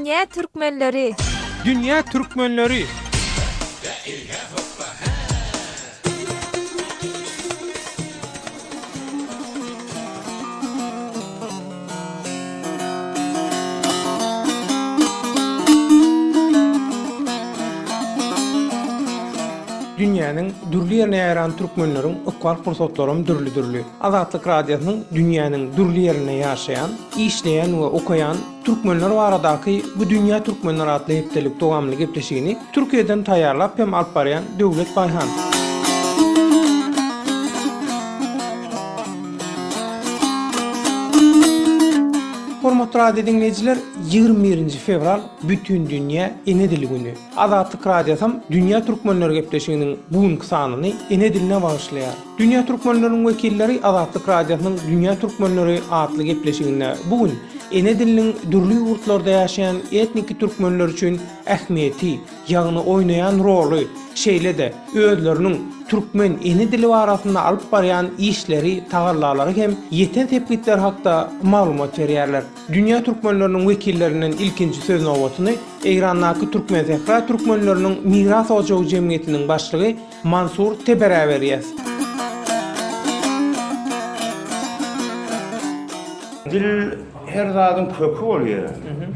Dünýä türkmenleri! Dünýä türkmenleri! Dünýäniň dürli ýerine ýaýran türkmenleriň ykbal pursatlaram dürli-dürli. Azatlyk Radiosynyň dünýäniň dürli ýerinde ýaşaýan, işleýän we okaýan türkmenler baradaky Bu dünýä türkmenler atly hepdelik dowamly gepleşigini Türkiýeden taýýarlap hem alyp barýan Döwlet Baýhan. Hormatly radio diňleýjiler, 21-nji fewral Bütindünýä ene dili güni. Azatlyk Radiosam Dünýä türkmenleri gepleşiginiň bu günki sanyny ene diline bagyşlaýar. Dünýä türkmenleriniň wekilleri Azatlyk Radiosynyň Dünýä türkmenleri atly gepleşiginde bu gün ene diliniň dürli ýurtlarda ýaşaýan etniki türkmenler üçin ähmiýeti, ýagny oýnaýan roly, şeýle-de özleriniň türkmen ene dili barasynda alyp barýan işleri, tagallalary hem ýeten sepgitleri hakda maglumat berýärler. Dünýä türkmenleriniň wekillerinden ilkinji söz nobatyny Eýrandaky Türkmensähra türkmenleriniň Miras ojagy jemgyýetiniň başlygy Mansur Teberä berýäs. Dil her zadyň köki bolýar.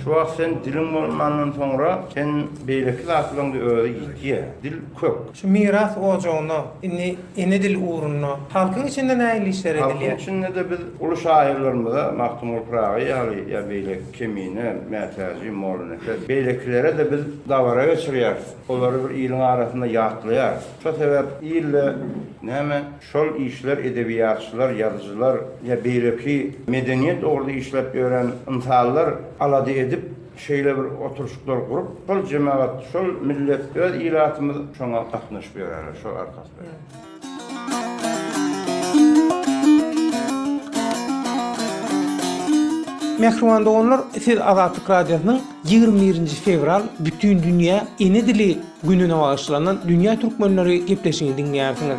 Şu wagt sen diliň bolmandan soňra sen beýleki zatlaryň-da özi ýitýär. Dil kök. Şu miras ojagyna indi ene dil ugrunda halkyň içinde nähili işler edilýär? Halkyň içinde-de biz uly şahyrlarymyza Magtymguly Pyragy ýaly ýa beýleki Kemine, Mätäji, Mollanepes beýlekilere-de biz dabara geçirýäris. Olary bir iliň arasynda ýatlaýarys. Şo sebäp il-de näme şol işler edebiýatçylar, ýazyjylar ýa beýleki medeniýet ugurda işläp ýören ynsanlar alada edip şeýle bir oturyşyklar gurup, şol jemagat, şol millet, öz ilatymyz şoňa gatnaşyp ýörärler, şol arkasynda. Mähriban doganlar, siz Azatlyk Radiosynyň 21-nji fewral Bütindünýä ene dili gününe bagyşlanan Dünýä türkmenleri gepleşigini diňleýärsiňiz.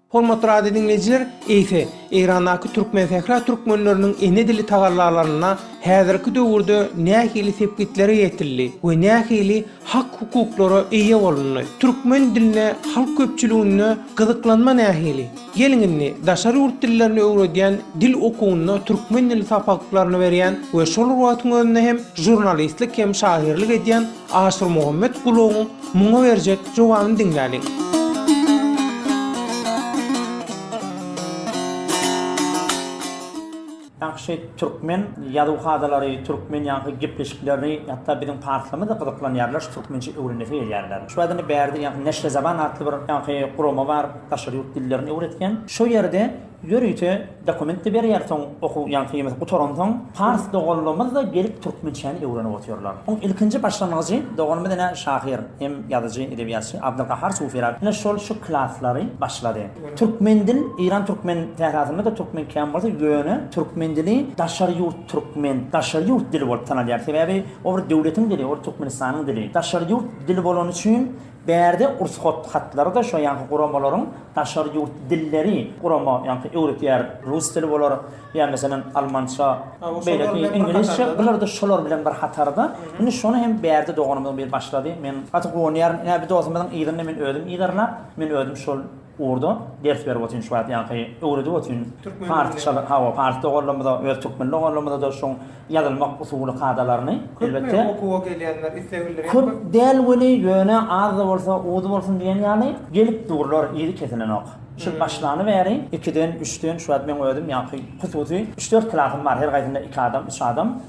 Hormatly radio diňleýjiler, eýse, Eýrandaky Türkmensähra türkmenleriniň ene dili tagallalarynda häzirki döwürde nähili sepgitlere ýetildi we nähili hak-hukuklara eýe bolundy? Türkmen diline halk köpçüliginde gyzyklanma nähili? Geliň indi, daşary ýurt dillerini öwredýän dil okuwynda türkmen dili sapaklaryny berýän we şol bir wagtyň özünde hem žurnalistlik hem şahyrlyk edýän Aşyrmuhammet Gulagyň muňa berjek jogabyny diňläliň. Ýagşy türkmen ýazuw kadalary, türkmen ýaňky gepleşiklerini hatda biziň parslarymyz-da gyzyklanýarlar, şu türkmençe öwrenesi gelýärler. Şu ýerde bärde ýaňky Neşre Zaban atly bir ýaňky gurama bar, daşary ýurt dillerini öwretýän. Şo ýerde Ýörite dokument-de berýär soň okuw ýaňky gutaransoň pars doganlarymyz-da gelip türkmençäni öwrenip otyrlar. Oň ilkinji başlangyjy doganymyz ine şahyr hem ýazyjy edebiýatçy Abdylgahar Sufirak ine şol şu klaslary başlady. Türkmen dil Eýran türkmen sährasynda-da türkmen kän bolsa ýöne türkmen dili daşary ýurt türkmen daşary ýurt dili bolup tanalýar. Sebäbi o bir döwletiň dili ol Türkmenistanyň dili. Daşary ýurt dili bolany üçin Bärde urshat hatlary-da şo ýaňky guramalaryň daşary ýurt dilleri gurama ýaňky öwretýär. Rus dili bolar, ýa meselem almança, beýleki iňlisçe, bular-da şolar bilen bir hatarda. Indi şony hem bärde doganymyzyň biri başlady. Men gaty guwanýaryn. Ine bir dostumyzyň yzynda men özüm yzarlap, men özüm şol ugurda ders berip otyryn şu wagt ýaňky öwredip otyryn. Parsça, hawa, pars doganlarymyza, öz türkmen doganlarymyza-da şoň ýazylmak usuly kadalaryny elbetde. Köpmi okuwa gelýänler, isleg bildirýän köp? Köp däl weli, ýöne az-da bolsa, uz bolsun diýen ýaly, gelip durlar, yzy kesilenok. Şu başlany bäri ikiden, üçden, şu wagt meň özüm ýaňky hususy üç-dört klasym bar, her gaýsynda iki adam, üç adam.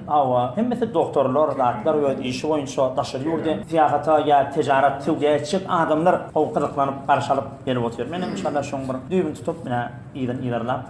Hawa, hemmesi dogtorlar, zatlar öz işi boýunça daşary ýurda syýahata ýa tejarat, söwda etjek adamlar gowy gyzyklanyp, garşy alyp gelip otyr. Menem inşallah şoň bir düýbüni tutup, ine, yzyny yzarlap,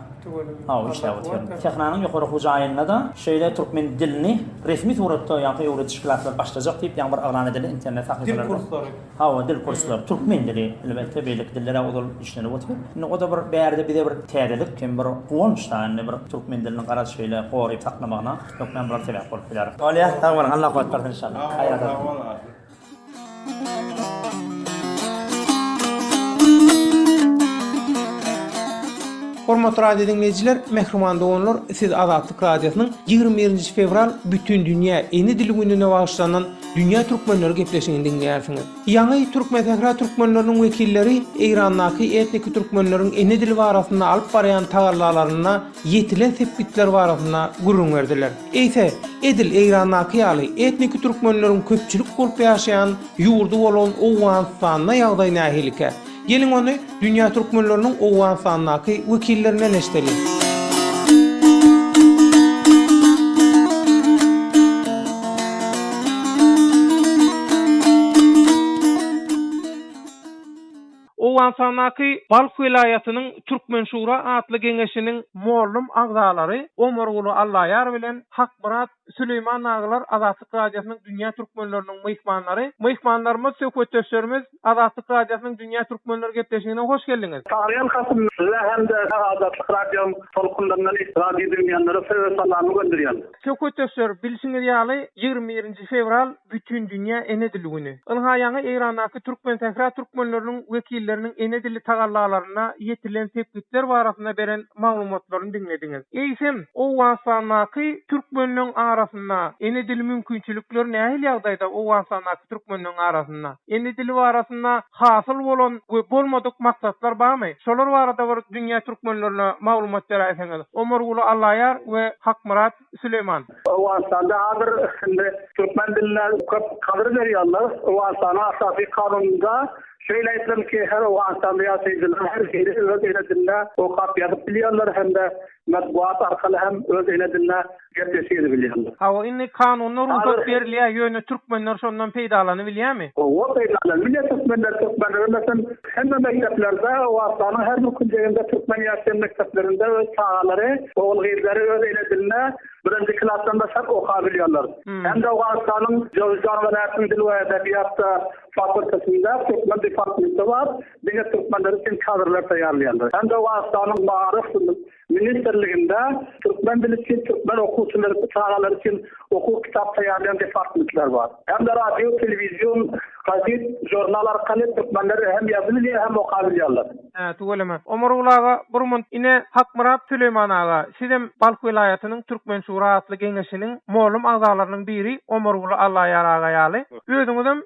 Hawa, işläp otyryn. Tehranyň ýokary okuw jaýynda-da şeýle türkmen dilini resmi suratda ýaňky öwrediş klaslary başlajak diýip ýaňy bir yglan edildi internet sahypalarda. Dil kurslary. Hawa, dil kurslary. Türkmen dili, elbetde, beýleki diller-ä ozal işlenip otyr. Indi o-da bir bärde bize bir täzelik hem bir guwanç-da indi bir türkmen diliniň garaz şeýle goryp saklamagyna hökmän bular sebäp bolup biler. Bolýar, sag boluň, Allah kuwwat bersin inşallah. Sag bol, sag bol Aşyr. Hormatly radio diňleýjiler, mähriban doganlar, siz Azatlyk Radiosynyň 21-nji fewral Bütindünýä ene dili gününe bagyşlanan Dünýä türkmenleri gepleşigini diňleýärsiňiz. Ýaňy Türkmensähra türkmenleriniň wekilleri Eýrandaky etniki türkmenleriň ene dili barasynda alyp barýan tagallalarynda ýetilen sepgitler barasynda gürrüň berdiler. Eýse, edil Eýrandaky ýaly etniki türkmenleriň köpçülik bolup ýaşaýan ýurdy bolan Owganystanda ýagdaý nähilikä? Geliň ony dünýä türkmenleriniň Owganystandaky wekillerinden eşideliň. Owganystandaky Balh welaýatynyň Türkmen şura atly geňeşiniň mollum agzalary Omarguly Allaýar bilen Hakmyrat Süleýman agalar Azatlyk Radiosynyň Dünýä Türkmenleriniň myhmanlary. Myhmanlarymyz, söhbetdeşlerimiz Azatlyk Radiosynyň Dünýä Türkmenleri gepleşigine hoş geldiňiz. Taňryýalkasyn size hem-de Azatlyk Radioň tolkunlaryndan radio diňleýänlere söýgi salamymy gönderýän. Söhbetdeşler, bilşiňiz ýaly, 21-nji fewral Bütindünýä ene dili güni. Ynha ýaňy Eýrandaky Türkmensähra türkmenleriniň wekilleriniň ene dili tagallalarynda ýetilen sepgitler barasynda beren maglumatlaryny diňlediňiz. Eýsem, Owganystandaky türkmenleň arasynda ene dili mümkinçilikleri nähili ýagdaýda Owganystandaky türkmenleň arasynda ene dili barasynda hasyl bolan we bolmadyk maksatlar barmy? Şolar barada bir dünýä türkmenlerine maglumat beräýseňiz. Omarguly Allaýar we Hakmyrat Süleýman. Owganystanda hazir indi türkmen diline köp gadyr berýärler. Owganystanyň Asasy Kanunynda şeýle aýdylan ki, her Owganystanda ýaşaýjylaryň her biri öz ene dilinde okap ýazyp bilýärler hem-de metbugat arkaly hem öz ene dilinde gepleşik edip bilýärler. Hawa, indi kanunda rugsat berilýär, ýöne türkmenler şondan peýdalanybilýärmi? Hawa, peýdalanybilýär türkmenler. Türkmenler meselem, hemme mekdeplerde, Owganystanyň her bir künjeginde türkmen ýaşaýan mekdeplerinde öz çagalary, ogul-gyzlary öz ene dilinde birinji klasdan başlap okabilýärler. Hem-de Owganystanyň Jowzjan welaýatynyň dil we edebiýat fakultetinde türkmen departmenti bar, diňe türkmenler üçin kadrlar taýýarlaýarlar. Hem-de Owganystanyň magaryf Ministrliginde türkmen dili üçin, türkmen okuwçylary, çagalary üçin okuw kitap taýýarlaýan departmentler bar. Hem-de radio, telewizion, gazet, žurnal arkaly türkmenler hem ýazyp bilýär, hem okap bilýärler. Hä, tüweleme. Omarguly aga, bir munt, ine, Hakmyrat Süleýman aga, sizem Balh welaýatynyň Türkmen şura atly geňeşiniň mollum agzalarynyň biri Omarguly Allaýar aga ýaly. Özüňizem,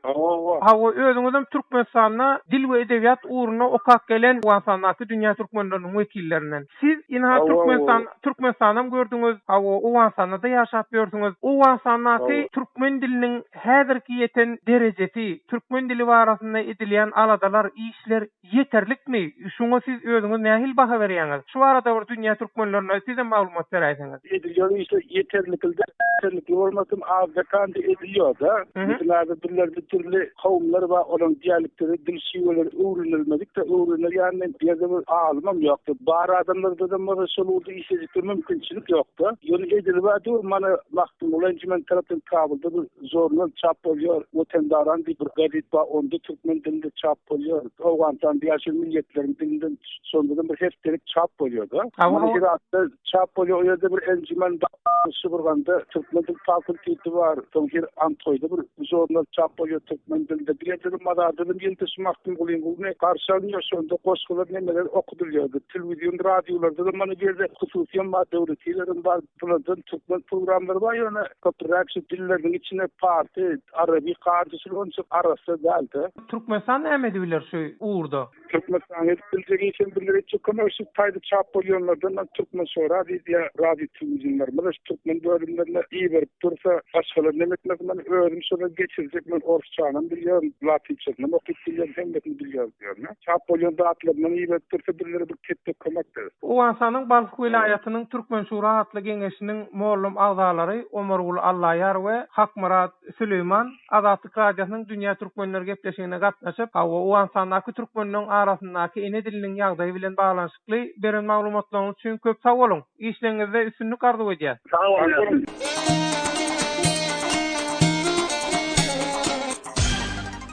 hawa, özüňizem Türkmenistanda dil we edebiýat ugrunda okap gelen Owganystandaky dünýä türkmenleriniň wekillerinden. Siz, ynha, Türkmenistan, Türkmenistanam gördüňiz, hawa, Owganystanda-da ýaşap ýörsüňiz. Owganystandaky türkmen diliniň häzirki ýeten derejesi, türkmen dili barasynda edilýän aladalar, işler ýeterlikmi? Şuňa siz özüňiz nähili baha berýäňiz? Şu barada bir dünýä türkmenlerine sizem maglumat beräýseňiz. Edilýän işler ýeterlikli däl, ýeterlikli bolmasam azda-kände edilýär-de. Meselem, dillerde dürli kowumlar bar, olaryň dialektleri, dil şiweleri öwrenilmedik-de, öwrener ýaly bu ýerde bir alymam ýokdy. Bar adamlarda-da bolsa şol ugurda işlejekde mümkinçilik ýokdy. Ýöne edilib-ä dur, mana Magtymguly Enjümen tarapdan Kabulda bir Žurnal çap bolýar. Wetendaran diýip bir gazet bar, onda türkmen dilinde çap bolýar. Owganystanda ýaşaýan milletleriň dilinden şonda-da bir hepdelik çap bolýar-da. Mana Hyratda çap bolýar, o ýerde bir enjümen bar, Şybyrganda türkmen dil fakulteti bar. Soň her Anthoýda bir žurnal çap bolýar türkmen dilinde. Bir ýerde-de Mazarda-da ýylda şu Magtymgulyň güni garşy alynýar, şonda goşgular nemeler okadylýardy. Telewizion, radiolarda-da mana bu ýerde hususyýam bar, döwletilerem bar. Bulardan türkmen programlary bar ýöne köpräk şu dilleriniň içine parsy, arabi garjaşyl onça arassa dälde. Türkmenistan näme edibiler şu ugurda? Türkmenistan edip biljek işem birler etjek kömek şu taýda çap bolýanlardan men türkmen şora diýýär radio telewizionlarymyz şu türkmen bölümlerine iberip dursa başgalar neme etmez men özüm şolar geçirjek men orsçanam bilýän latynçasynam okyp bilýän hemmesini bilýän diýýär. Çap bolýan zatlaryndan iberip dursa birlere bir ketde kömek ber. Owganystanyň Balh welaýatynyň Türkmen şura atly geňeşiniň mollum agzalary Omarguly Allaýar we Hakmyrat Süleýman Azatlyk Radiosynyň Dünýä Türkmenleri gepleşigine gatnaşyp, hawa, Owganystandaky türkmenleň arasyndaky ene diliniň ýagdaýy bilen baglanyşykly beren maglumatlaryňyz üçin köp sag boluň! Işleriňizde üstünlik arzuw edýäs! Sag boluň!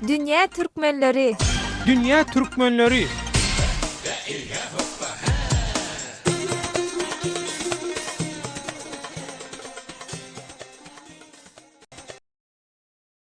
Dünýä türkmenleri. Dünýä türkmenleri.